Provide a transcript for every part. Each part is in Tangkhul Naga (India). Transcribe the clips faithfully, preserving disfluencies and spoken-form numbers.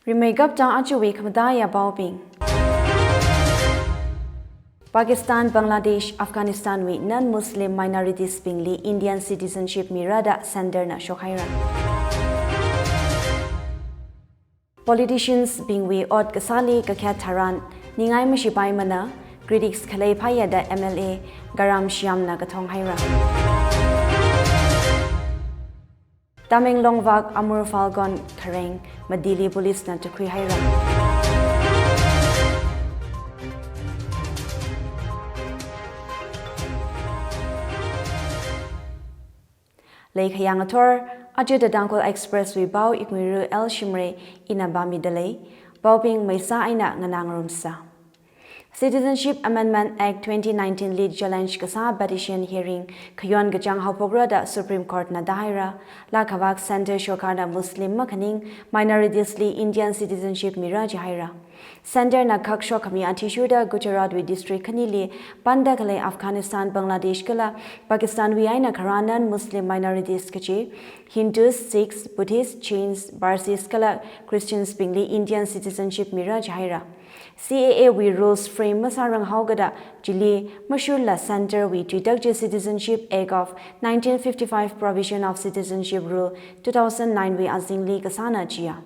Rimeikapta ajawui khamataiya paobing. Pakistan, Bangladesh, Afghanistan wui non-Muslim minorities bingli Indian citizenship mira da Centre na shokhaira. Politicians bingwui ot kasāli kakhet tharan ningai mashipaimana, critics khalei phāya da M L A Garam Shyam na kathong haira. Tamenglong vak Amur Falcon khareng madili police na tukhui haira. Leikhayang athor, aja The Tangkhul Express wui pao ikhuira L Shimray ina pāmida lei, paobing maisa eina nganā ngarumsa. Citizenship Amendment Act twenty nineteen li challenge kasā petition hearing khayon kachāng haophokra da Supreme Court na tāhaira. Laa khavak Centre sorkarna Muslim makhaning minorities li Indian citizenship mira jihaira. Centre na khak shokkhami athishurda Gujarat wui district khanili panda khalei Afghanistan, Bangladesh kala Pakistan wui eina kharā non-Muslim minorities kachi Hindus, Sikhs, Buddhists, Jains, Parsis kala Christians bingli Indian citizenship mira jihaira. C A A wui rules frame masārang haokada chili mashurla Centre wui tuitak chi Citizenship Act of nineteen fifty-five Provision of Citizenship Rule two thousand nine wui azingli kasāna jiya.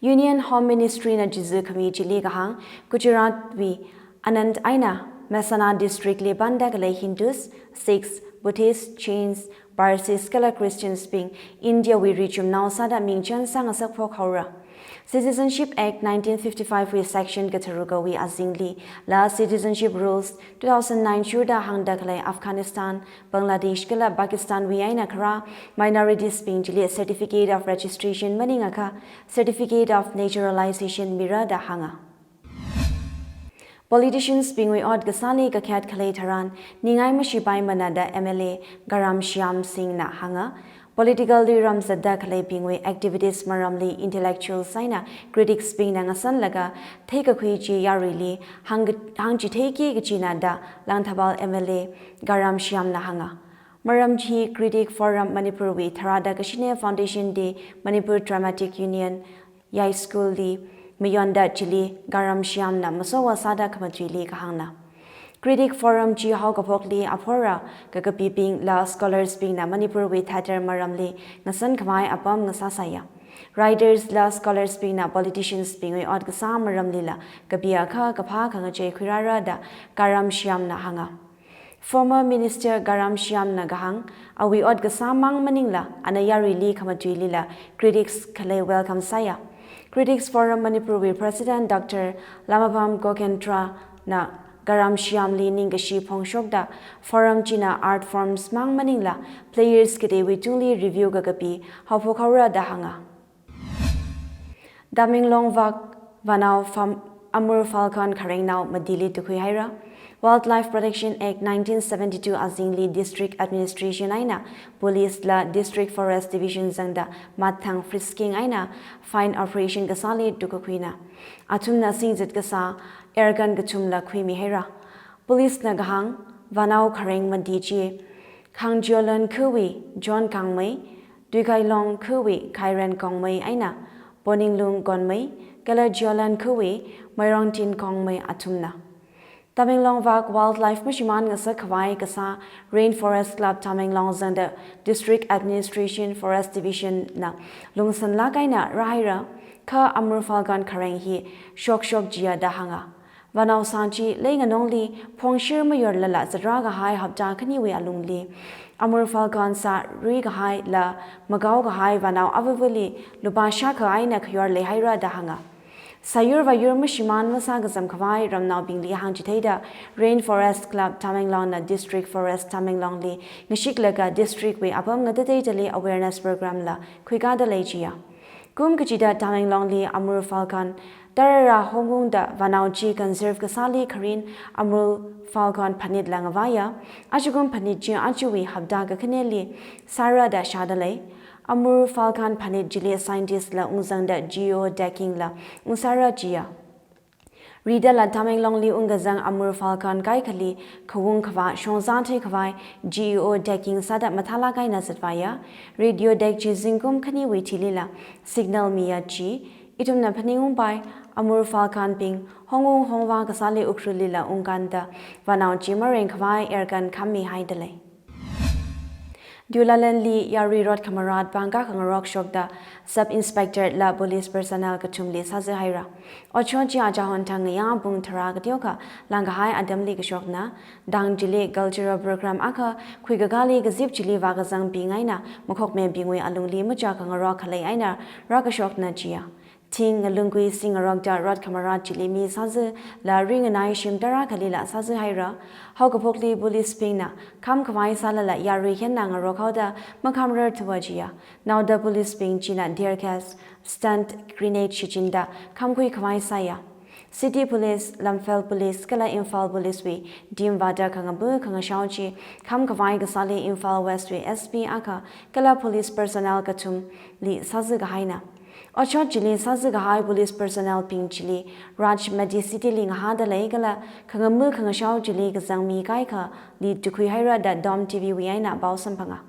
Union Home Ministry na chizu khami chili kahāng, Gujarat wui Anand eina Mehsana district li panda khalei Hindus, Sikhs, Buddhists, Jains, Parsis kala Christians bing India wui richumnao sāda mingchan sāngasak phok haora. Citizenship Act nineteen fifty-five wui section katharukawui azingli la Citizenship Rules two thousand nine shurda hāngda khalei Afghanistan, Bangladesh kala Pakistan wui eina kharā minorities bing chili Certificate of Registration maningakha Certificate of Naturalization mira da hānga. Politicians bingwui ot kasāli kakhet khalei tharan ningai mashipaimana da M L A Garam Shyam Singh na hānga. Political li ramzatda khaleibingwui activities maramli intellectuals eina critics bingna ngasanlaga theikakhui chi yaruili hāng, hāngchitheiki kachina da Langthapal M L A Garam Shyam na hānga. Maram chi Critic Forum Manipur wui tharāda kashine Foundation Day, Manipur Dramatic Union, Yai School li mayonda chili Garam Shyam na masowa sāda khamatuili kahāngna. Critic Forum chi haokaphokli aphora kakapibing la scholars bingna Manipur wui theatre maramli ngasan khavai apam ngasāsāya. Writers la scholars bingna politicians bingwui ot kasā maramlila kapiakha kaphā khangachei khuirāra da Garam Shyam na hānga. Former Minister Garam Shyam na kahāng, awui ot kasā mang maningla, ana yaruili khamatuilila critics khalei welcome sāya. Critics Forum Manipur wui President Doctor Lamapam Goghendra na Garam Shyam li ningkashi phongshokda, forum china art forms mang maningla players kateiwui tungli review kakapi haophok haora da hānga. Tamenglong vak vānao fam Amur Falcon kharengnao madili tukhui haira. Wildlife Protection Act nineteen seventy-two azingli District Administration eina Police la District Forest Division zangda mathang frisking eina fine operation kasāli tukkakhuina. Athumna singzat kasā airgun kathumla khuimi haira. Police na kahāng, vānao khareng madi chi Khangjolan khawui John Kangmei, Tuikailong khawui Khairen Kongmei eina Poninglung Konmei, kala Jolan khawui Mairongtin Kongmei athumna. Tamenglong vak wildlife mashimān ngasak khavai kasā Rainforest Club Tamenglong zangda District Administration Forest Division na lungsanlāk eina rāhaira, kha Amur Falcon khareng hi shokshok jiya da hānga. Vānao sāng chi leinganongli phongshir mayorlala zatrā kahai hapta khaniwui alungli Amur Falcon sā rui kahaila magao kahai vānao avavali lupā shākha eina khayor leihaira da hānga. Sāyur vāyur mashimān masā kazam khavai ramnaobingli hāngchitheida Rainforest Club Tamenglong na District Forest Tamenglong li ngashiklaga district wui apam ngatateitali awareness program la khuikāda lei jiya. Kum kachida Tamenglong li Amur Falcon tarara hongungda vānao chi conserve kasāli kharin Amur Falcon phanit la ngavaiya. Ajakum phanit chi ajawui hapta kakhaneli sāra da shāda lei. Amur Falcon phanit chili scientist la ungzangda geotagging la ungsāra jiya. Ridala Tamenglong li ungkazang Amur Falcon kaikhali khawung khavā shongzā theikhavai geotagging sāda mathālāk eina zatvaiya. Radio tag chi zingkum khaniwui thilila signal miya chi Ithumna phaningungpai, Amur Falcon bing hongwung hongvā kasāli Ukhrul lila ungkānda vānao chi mareng khavai airgun khammihaidalei. Dewlalenli yarui rot khamarat bangka khangarok shokda Sub Inspector la police personnel kathumli sāzāhaira. Otshot chi achahon thang ngayā pung tharā kateokha langkahai atamli kashokna, dang chili cultural program akha khuikakāli kazip chili vākazangbing eina makhokmebingwui alungli machā khangarok khalei eina rākashokna chiya. Thing ngalungkui singarokda rot khamarat chili mi sāzāla ringanai shim tarākhalila sāzāhaira. Haokaphokli police bingna kham khavai sālala yarui khenna ngarok haoda makhamrar thuwa chiya. Naoda police bing china tear gas, stun grenade shichinda khamkhui khavai sāya. City Police, Lamphel Police kala Imphal Police wui team vāda khangapu khangashao chi kham khavai kasāli Imphal West wui S P akha kala police personnel kathumli sāzākahaina. Otshot chili sāzākahai police personnel bing chili Raj Medicity li ngahādalei kala khangamu khangashao chili kazang mi kaikhali tukhuihaira da Dom T V wui eina pao samphanga.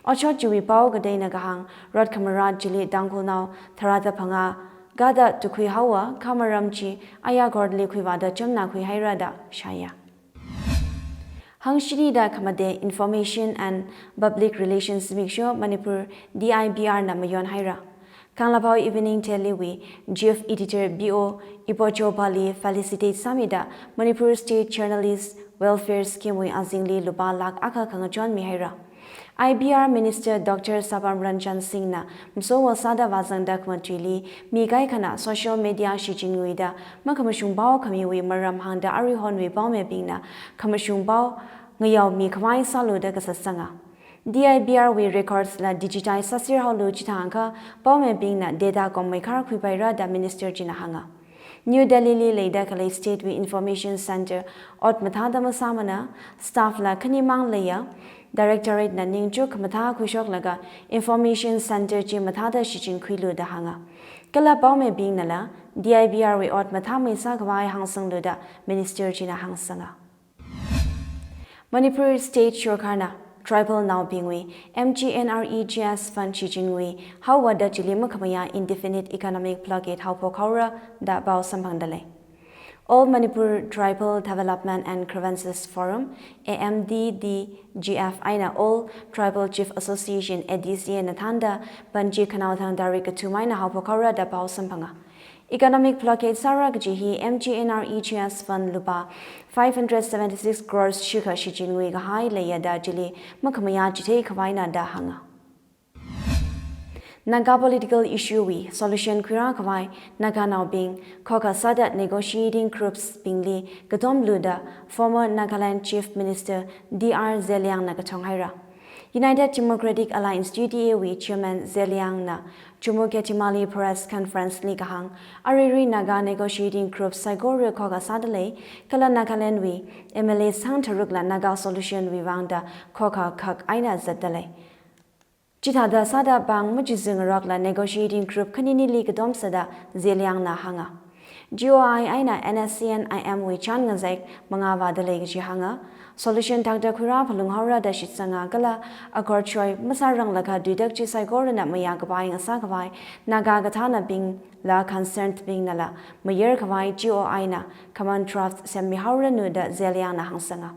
Otshot chiwui pao kateina kahāng, rot khamarat chili Tangkhulnao tharāda phangā gada tukhuihaowa, kha maram chi aya court li khuivāda chumna khuihaira da shāya. Hangshini da khamate Information and Public Relations Zimiksho Manipur, D I P R na mayonhaira. Kanglaphao Evening Daily wui Chief Editor B O Ipochopali felicitate sāmida Manipur State Journalist Welfare Scheme wui azingli lupā lakh akha khangachon mihaira. I P R Minister Doctor Sapam Ranjan Singh na masowo sāda vāzangda khamatuili mi kaikhana social media shichinnguida makhamashung pao khamiwui maram hāngda aruihonwui paomibingna khamashung pao ngayaomi khavai sālu da kasatsanga. D I P R wui records la digitize sāserhaolu chithākha paomibingna data kommeikar khuipaira da Minister china hānga. New Delhi li leida khalei State wui Information Center ot mathāda masāmana, staff la khanimang leiya, Directorate na ningchuk khamathā khuishoklaga Information Center chi mathāda shichinkhuilu da hānga. Kala paomibingnala D I P R wui ot mathāmei sākhavai hāngsanglu da Minister china hāngsanga. Manipur State Sorkarna tribal naobingwui M G N R E G S fund shichinngui haowa da chili makhamayā indefinite economic blockade haophok haora da pao samphangdalei. All Manipur Tribal Development and Grievances Forum, A M D D G F eina All Tribal Chief Association, A D C A na thānda ban chi khanaothang tarik kathum eina haophok haora da pao samphanga. Economic blockade sāra kaji hi M G N R E G S fund lupā five hundred seventy-six crores shikha shichinngui kahai leiya da chili makhamayā chithei khavaina da hānga. Naga political issue wui solution khuirā khavai Naganaobing khokha sāda negotiating groups bingli katomlu da former Nagaland Chief Minister D R Zeliang na kathong haira. United Democratic Alliance, U D A wui Chairman Zeliang na Chumukedima li press conference li kahāng, aruirui Naga negotiating group saikora khokha sādalei, kala Nagaland wui M L A sang tharukla Naga solution wui vangda khokha khak eina zatdalei. Chithāda sāda pāng machizingrokla negotiating group khaninili katom sāda Zeliang na hānga. G O I eina N S C N I M wui chān ngazek mangā vādalei kaji hānga. Solution thakda khuirā phalung haora da shitsanga kala accord shoi masāranglakha tuitak chi saikorana mayā kapai ngasā khavai Naga kathānabingla concerned bingnala mayar khavai G O I na common draft semmi haoranu da Zeliang na hāngsanga.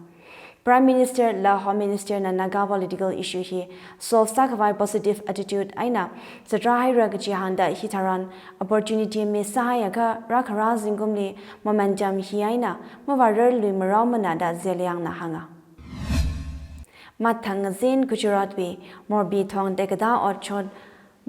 Prime Minister la Home Minister na Naga political issue hi solve sākhavai positive attitude eina zatrā haira kaji hāngda hitharan opportunity miss sāhaiakha rākharā zingkumli momentum hi eina mavārar luimaraomana da Zeliang na hānga. Mathang ngazin Gujarat wui Morbi thong tekatā otshot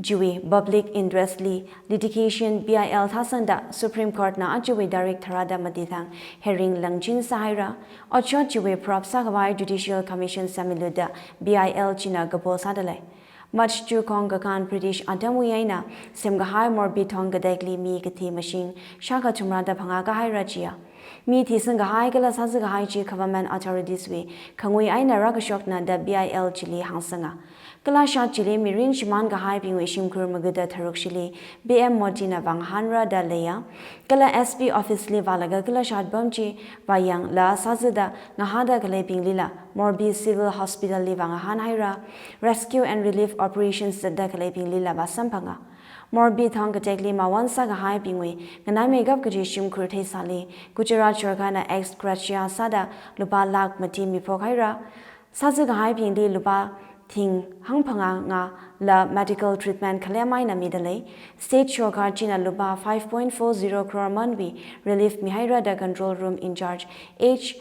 chiwui public interest li litigation P I L thāsangda Supreme Court na ajawui tarik tharāda mati thang hearing langchin sāhaira. Otshot chiwui prop sākhavai Judicial Commission semilu da P I L china kapo sādalei. March two khong kakān British atamwui eina semkahai Morbi thong katekli mi kathi mashing shākha thumrāda phangā kahaira chiya. Mi thisangkahai kala sāzakahai chi government authorities wui khangui eina rākashokna da P I L chili hāngsanga. Kalashat chili mirin shimānkahaibingwui shimkhur magada tharuk shili P M Modi na vāngahānra da leiya. Kala S P office li vālaga kalashat pam chi vāyangla sāzada ngahāda khaleibinglila Morbi Civil Hospital li vāngahān haira. Rescue and relief operations zatda khaleibinglila vāsamphanga. Morbi thong katekli mawon sākahaibingwui nganaimeikap kaji shimkhur theisāli Gujarat sorkarna ex gratia sāda lupā lakh mati miphok haira. Sāzākahaibingli lupā thing hangphangā ngala medical treatment khalem eina midalei. State sorkar china lupā five point four zero crore manwui relief mihaira da control room in charge H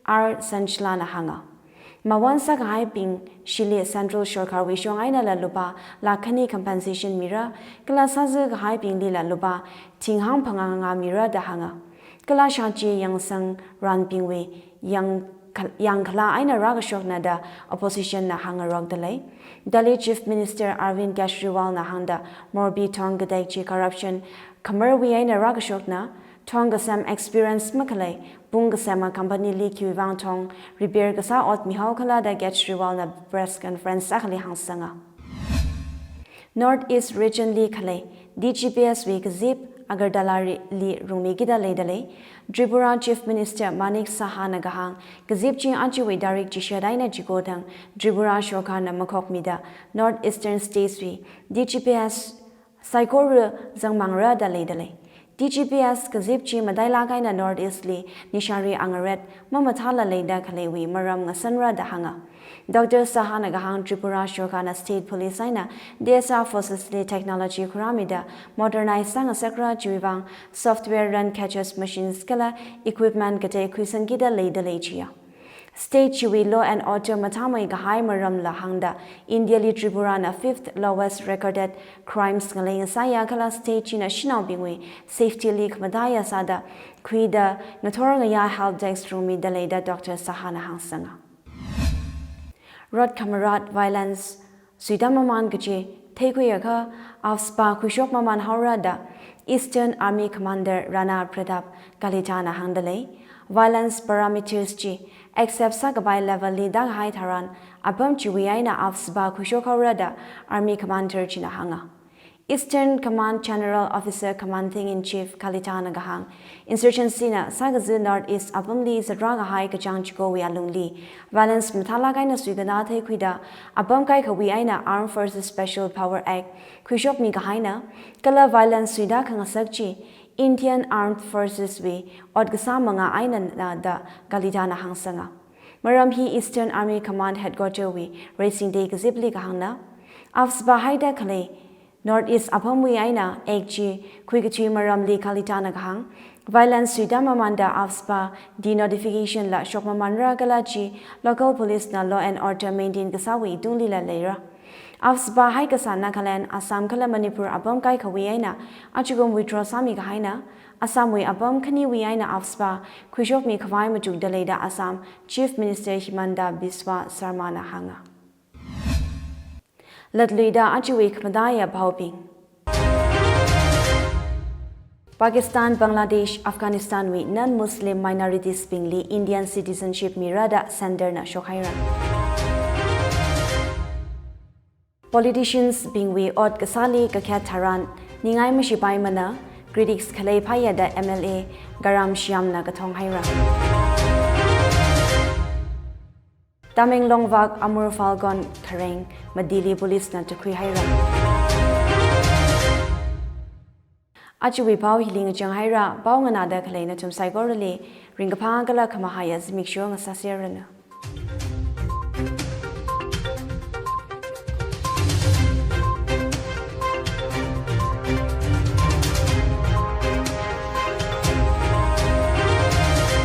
R Sanchala na hānga. Mawon sākahaibing shili central sorkarwui shong einala lupā lakh khani compensation mira, kala sāzākahaibinglila lupā thing hangphangā ngā mira da hānga. Kala shachi yangsang ranbingwui yang, yangkhala eina rākashokna da opposition na hāngarokdalei. Delhi Chief Minister Arvind Kejriwal na hāngda Morbi thong katek chi corruption khamarwui eina rākashokna, thong kasem experience makhalei, pung kasema company li khiwuivang thong repair kasā ot mihaokhala da Kejriwal na press conference akhali hāngsanga. North East region li khalei D G P S wui kazip Agartala li, li rungmikida leidalei. Tripura Chief Minister Manik Saha na kahāng, kazip chi achiwui tarik chishat eina chiko thang Tripura sorkarna makhokmida North Eastern States wui D G P S saikora zangmangra da leidalei. D G P S kazip chi matailāk eina North East li nishari angaret mamathāla leida khaleiwui maram ngasanra da hānga. Doctor Saha na kahāng Tripura sorkarna state police eina D S R forces li technology khuramida modernize sāngasakra, chiwuivang software run catches machines kala equipment katei khuisangkida leidalei chiya. State chiwui law and order mathāmeikahai maramla hāngda India li Tripura na fifth lowest recorded crimes ngalei ngasāya kala state china shanaobingwui safety li khamataiya sāda khuida ngathor ngayā help desk rungmida leida Doctor Saha na hāngsanga. Rot khamarat violence suida maman kaji theikhuiakha AFSPA khuishok maman haora da Eastern Army Commander Rana Pratap Kalita na hāngdalei. Violence parameters chi accept sākapai level li tākahai tharan apam chiwui eina AFSPA khuishok haora da Army Commander china hānga. Eastern Command General Officer Commanding in Chief Kalita na kahāng, insurgency na sākazā North East apamli zatrākahai kachāng chikowui alungli violence mathālāk eina suikanā theikhuida apam kaikhawui eina Armed Forces Special Power Act khuishokmikahaina, kala violence suida khangasak chi Indian Armed Forces wui ot kasā manga einana da Kalita na hāngsanga. Maram hi Eastern Army Command Headquarter wui Raising Day kazipli kahāngna. AFSPA haida khalei North East apamwui eina act chi khuikathui maramli Kalita na kahāng, violence suida mamanda AFSPA denotification la shok mamanra kala chi local police na law and order maintain kasāwui tunglila leira. AFSPA haikasā Nagaland, Assam kala Manipur apam kaikhawui eina achikum withdraw sāmikahaina, Assamwui apam khaniwui eina AFSPA khuishokmikhavai machukda leida Assam Chief Minister Himanta Biswa Sarma na hānga. Latluida achiwui khamataiya paobing. Pakistan, Bangladesh, Afghanistan wui non-Muslim minorities bingli Indian citizenship mira da Centre na shokhaira. Politicians bingwui ot kasāli kakhet tharan ningai mashipaimana, critics khalei phāya da M L A Garam Shyam na kathong haira. Tamenglong vak Amur Falcon khareng matili police na takhui haira. Achiwui pao hili ngachang haira, pao nganāda khalei nathum saikorali ringkaphā kala khamahaiya zimiksho ngasāserranu.